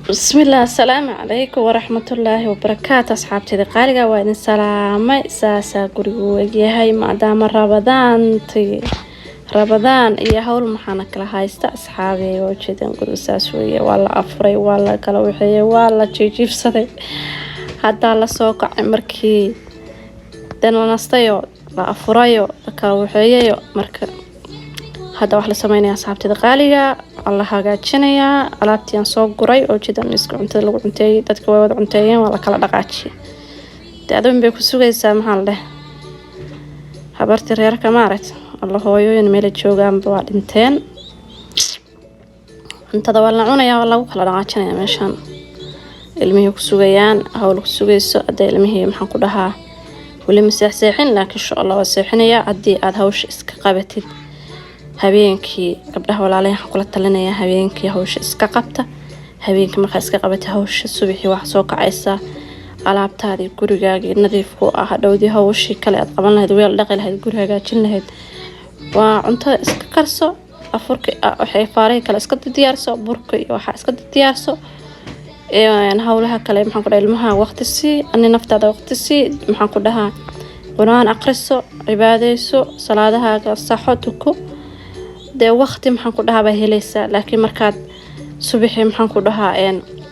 Bismillaah, asalaamu calaykum waraxmatullaahi wabarakaatu. Asxaabtayda qaaliga, waa idin salaamay. Saasaa gurigu egyahay maadaama Ramadaanti, Ramadaan iyo hawl maxaana kala haysta. Asxaabey, waa ujeedaan, guriga saas weeye. Waa la afuray, waa la kala waxeeyey, waa la jiijiibsaday. Haddaa lasoo kacay markii dan la nastayo, la afurayo, la kala waxeeyayo. Marka hadda wax la sameynaya, asxaabtayda qaaliga, waa la hagaajinayaa alaabtii aan soo guray oo jeeda. Miiska cuntada lagu cunteeyey, dadka way wada cunteeyeen, waa la kala dhaqaajiyay. Dee adoon bay ku sugaysaa. Maxaa la dheh, habartii reerka maaragta alla, hooyooyin meela joogaanba waa dhinteen. Cuntada waa la cunayaa, waa lagu kala dhaqaajinaya. Meeshaan ilmihii ku sugayaan, hawl ku sugayso. Hadda ilmihii, maxaan ku dhahaa, weli ma seexseexin, laakiin insha Allah waa seexinayaa haddii aada hawsha iska qabatid habeenkii. Gabdhaha walaalahay waxaan kula talinayaa, habeenkii hawsha iska qabta. Habeenkii markaa iska qabata hawsha, subaxii waxaa soo kacaysaa alaabtaadii, gurigaagii nadiif ku ah. Hadhowdii hawshii kale aad qaban lahayd, weel dhaqi lahayd, guri hagaajin lahayd, waa cuntada iska karso, afurka waxay faarihii kale iska diyaarso, burka iyo waxaa iska diyaarso. Howlaha kale, maxaan ku dhaha, ilmaha waqti sii, ani naftaada waqti sii. Maxaan ku dhahaa, Qur-aan aqriso, cibaadeyso, salaadahaaga saxo, tuko. Dee waqti, maxaan ku dhahaa, baa helaysaa. Laakiin markaad subaxii, maxaan ku dhahaa,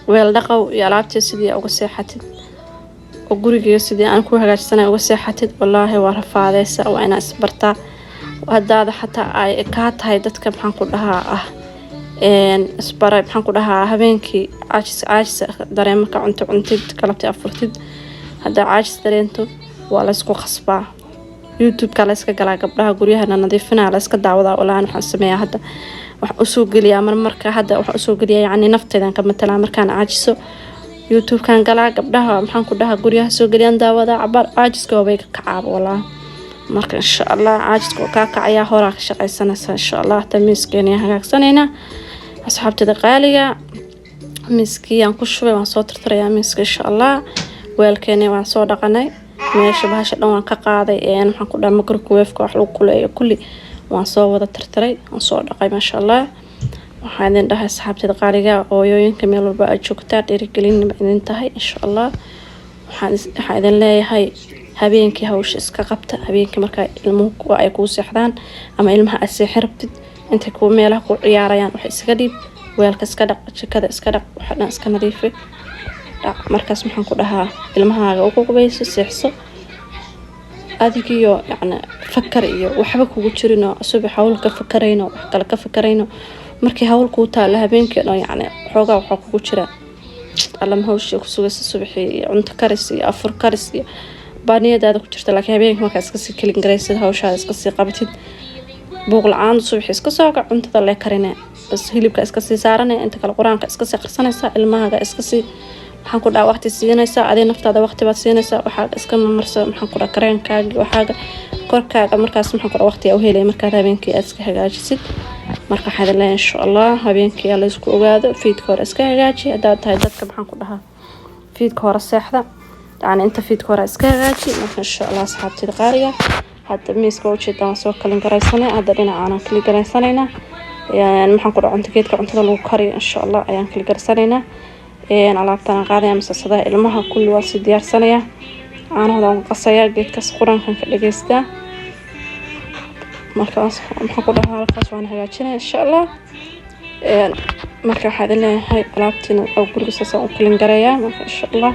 weel dhaqow iyo alaabtii sidii uga seexatid oo gurigiga sidii aan ku hagaajsanay uga seexatid, wallaahi waa rafaadeysa. Waa inaa isbartaa. Hadaada xataa ay kaa tahay dadka, maxaan ku dhahaa, ah isbara, maxaan ku dhahaa, habeenkii caajis caajis dareem marka cunto cuntid, galabtii afurtid, haddaa caajis dareento, waa laysku khasbaa. YouTube-ka layska galaa, gabdhaha guryahana nadiifinaya layska daawadaa. Walaan waxaan sameeyaa, hadda waxaan usoo geliyaa marmarka, hadda waxaan usoo geliyaa, yacni nafteydan ka matalaa. Markaan caajiso, YouTube-kan galaa, gabdhaha, maxaan ku dhahaa, guryaha soo geliyaan daawadaa. Cabaar caajiska waabay ka kacaaba walaa. Marka insha Allah caajiska oo kaa kacayaa, horaa ka shaqaysanaysa insha Allah. Hata miiskeena hagaagsanaynaa, asxaabtada qaaliga. Miiskii aan ku shubay, waan soo tirtirayaa miiska insha Allah. Weelkeeni waan soo dhaqanay, meesha bahasha dhan waan ka qaaday, maxaan ku dhaha, microwave-ka wax lagu kuleeyo, kulli waan soo wada tirtiray, waan soo dhaqay, maasha Allah. Waxaan idin dhahay, asxaabtada qaaliga, hooyooyinka meel walba aad joogtaa, dhiirigelin idin tahay insha Allah. Waxaan idin leeyahay, habeenkii hawsha iska qabta. Habeenkii markaa ilmuhu ay kuu seexdaan ama ilmaha aad seexin rabtid, intay kuwa meelaha ku ciyaarayaan, wax iskaga dhiib, weelka iska dhaq, jikada iska dhaq, waxa dhan iska nadiifi dhaq. Markaas, maxaan ku dhahaa, ilmahaaga ugu qubayso, seexso, adigiyo yacni fakar iyo waxba kugu jirino, subax hawl ka fakarayno, wax kale ka fakarayno. Markii hawl kuu taalo habeenkii dhan, yacni xoogaa waxaa kugu jira allama hawshii ku sugaysa subaxii, iyo cunto karis iyo afur karis iyo baaniyadaada ku jirta. Laakiin habeenkii markaa iskasii kelin garaysid, hawshaada iskasii qabatid, buuq la-aan subaxii iska soo kac, cuntada lee karine bas, hilibka iska sii saarane, inta kale Qur-aanka iska sii qarsanaysaa, ilmahaaga iska sii, maxaan ku dhaha, waqti siinaysaa, adiga naftaada waqti baad siinaysaa, waxaaga iska mamarsa, maxaan ku dhaha, kareenkaaga, waxaaga korkaaga. Markaas, maxaan ku dhaha, waqti u helay markaad habeenkii aad iska hagaajisid. Marka waxaad leeyahay, insha Allah habeenkii la isku ogaado, fiidka hore iska hagaaji. Haddaad tahay dadka, maxaan ku dhahaa, fiidka hore seexda, yacni inta fiidka hore iska hagaaji. Marka insha Allah, asxaabtida qaaliga, hadda miiska ujeedaan waan soo kalin garaysanay. Hadda dhinacaanan kali garaysanaynaa, maxaan ku dhaha, cunto geedka cuntada lagu kariyo insha Allah ayaan kali garaysanaynaa. Alaabtaan qaadaya, masasadaha ilmaha kulli waa sii diyaarsanaya, caanahooda waan qasayaa, geedkaas Qur-aankan ka dhageystaa. Marka, maxaan ku dhahaa, halkaas waan hagaajinaya insha Allah. Marka waxaa idin leeyahay, alaabtiina oo guriga saasaan u kalin garayaa. Marka insha Allah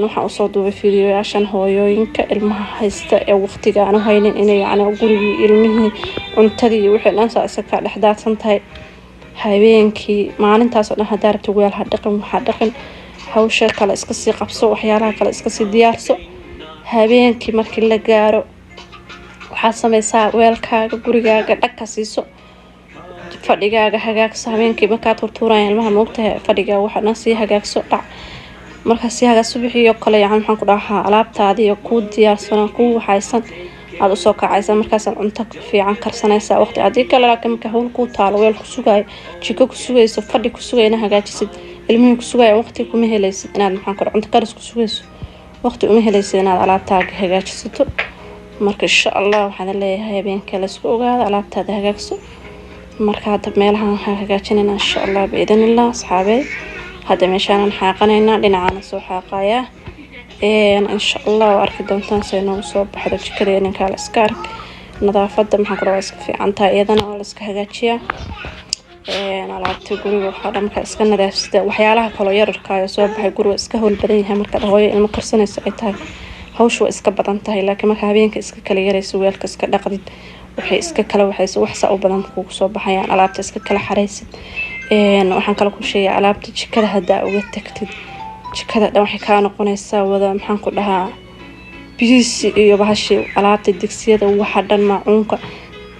waxaan usoo duubay fiidiyoyaashan hooyooyinka ilmaha haysta ee waqtiga aan u haynin inay yacni gurigii, ilmihii, cuntadii, wixii dhan saa isa kaa dhex daadsan tahay habeenkii. Maalintaas oo dhan haddaa rabta weel ha dhaqin, waxaa dhaqin, hawsha kale iska sii qabso, waxyaalaha kale iska sii diyaarso. Habeenkii markii la gaaro, waxaad sameysaa weelkaaga, gurigaaga dhagka siiso, fadhigaaga hagaagso. Habeenkii markaa turtuuraya ilmaha, moogtahay, fadhigaaga waxa dhan sii hagaagso, dhac. Markaa sii hagaag, subaxii kale, yani maxaan ku dhahaa, alaabtaadii kuu diyaarsan, kuu waxaysan aada usoo kacaysa, markaasaad cunto fiican karsanaysaa waqti. Haddii kale laakiin, marka hawl kuu taalo, weel ku sugaayo, jiko ku sugayso, fadhi ku sugaya inaad hagaajisid, ilmihii ku sugaya, waqti kuma helaysid inaad, maxaan ku dhaha, cunto karis ku sugayso, waqti uma helaysid inaad alaabtaaga hagaajisato. Marka insha Allah waxaan leeyahay, habeenka laysku ogaado, alaabtaada hagaagso. Marka hadda meelahan waxaan hagaajinayna insha Allah biidnillah, asxaabey. Hadda meeshaanan xaaqanaynaa, dhinacaana soo xaaqayaa. Insha Allah waa arki doontaan say noogu soo baxdo jikadeena. Kaala iska ark nadaafada, maxaan ku dhahaa, iska fiican tahay iyadana oo la iska hagaajiyaa. Alaabta guriga waxaa dhan markaa iska nadaafsada, waxyaalaha kaloo yararkaayo soo baxay. Guriga iska howl badan yahay markaad hooyo ilmo korsanayso ay tahay, hawsha waa iska badan tahay. Laakiin marka habeenka iska kala yarayso, weelka iska dhaqdid, waxay iska kala waxayso, wax saa u badan kugu soo baxayaan. Alaabta iska kala xaraysid. Waxaan kale ku sheegay, alaabta jikada haddaa uga tagtid, jikada dhan waxay kaa noqonaysaa wada, maxaan ku dhahaa, busy iyo bahashi. Alaabta digsiyada, waxa dhan, maacuunka,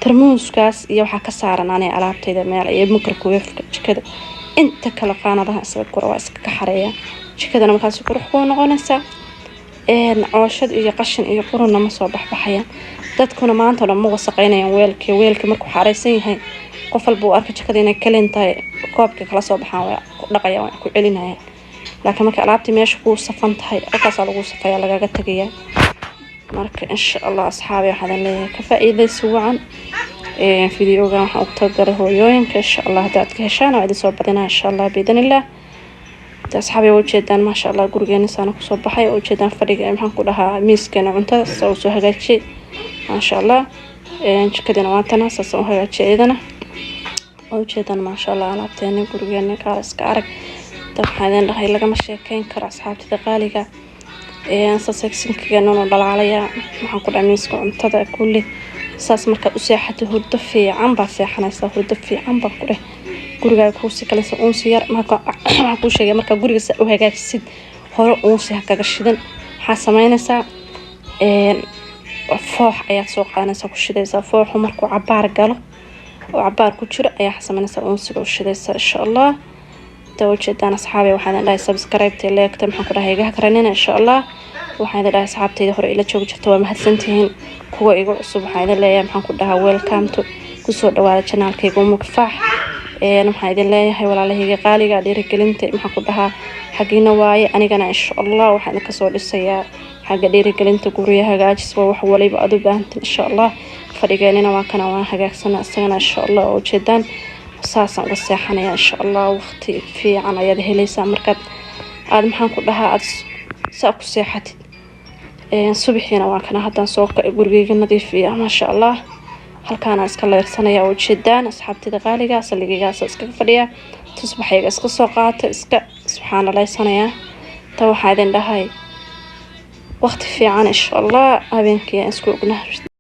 tarmuuskaas iyo waxaa ka saaran anay alaabtayda meel iyo microwave-ka jikada. Inta kale qaanadaha iska gura, waa iska xareeya. Jikadana markaas qurux kuu noqonaysaa, cooshad iyo qashin iyo qurunna ma soo baxbaxayaan. Dadkuna maanta dhan ma wasaqeynayaan weelkii. Weelka markuu xareysan yahay, qof walba uu arka jikada inay clean tahay, koobka kala soo baxaan, way ku dhaqayaan, way ku celinayaan. Laakiin marka alaabtii meesha kuu safan tahay, halkaasaa lagu safaya, lagaga tagayaa. Marka insha Allah, asxaabi, waxaan leeyahay ka faa-iidaysi wacan. Videogan waxaan ugu talagalay hooyooyinka. Insha Allah haddaad ka heshaan, waa idin soo badinaa insha Allah biidnillah. Asxaabi, waa ujeedaan, maasha Allah, gurigeena saana kusoo baxay. Waa ujeedaan fadhiga, maxaan ku dhahaa, miiskeena cuntada saa uu soo hagaajiyay, maasha Allah. Jikadiina waatana, saasaan u hagaajiyay iyadana. Waa ujeedaan, maasha Allah, alaabteena gurigeena kaala iska arag. Da waxaan idin dhahay, lagama sheekeyn karo, asxaabtida qaaliga. Saasaysinkigeena dhalaalaya, maxaan ku dhahay, miiska cuntada kulli saas. Markaad u seexatay, hurdo fiican baa seexanaysaa, hurdo fiican baa ku dheh. Gurigaaga kuusii kalaysa uunsi yar. Marka waxaan kuu sheegay, markaa guriga saa u hagaajisid, hore uunsi ha kaga shidan. Waxaa sameynaysaa, foox ayaad soo qaadanaysaa, ku shidaysaa. Fooxu markuu cabaar galo oo cabaar ku jiro ayaa waxaa sameynaysaa uunsiga u shidaysaa, insha Allah. Ta ujeedaan, asxaabi, waxaan idin dhahay subscribe-ta, like-ta, maxaan ku dhahay, igaha karanina, insha Allah. Waxaan idin dhahay, asxaabtayda hore ila joogi jirta waa mahadsantihiin. Kuwa igu cusub waxaan idin leeyahay, maxaan ku dhahaa, welcome to, kusoo dhawaada channelkayga Umukfaax. Waxaan idin leeyahay, walaalahayga qaaliga, dhiirigelinta, maxaan ku dhahaa, xaggiina waaye. Anigana insha Allah waxaan idinka soo dhisayaa xagga dhiirigelinta. Gurya hagaajis waa wax waliba aad u baahantin, insha Allah. Fadhigeenina waa kana, waan hagaagsana isagana, insha Allah. Oo ujeedaan, saasaan uga seexanaya, insha Allah. Waqti fiican ayaad helaysaa markaad aada, maxaan ku dhahaa, aada saa ku seexatid. Subaxiina waa kana, haddaan soo kacay, gurigeyga nadiifiya, maasha Allah. Halkaana iska leyrsanaya oo ujeedaan, asxaabtida qaaliga. Saligigaasa iskaga fadhiya, tusbaxayga iska soo qaata, iska subxaanalaysanaya. Ta waxaa idin dhahay, waqti fiican, insha Allah, habeenkii aan isku ognahay.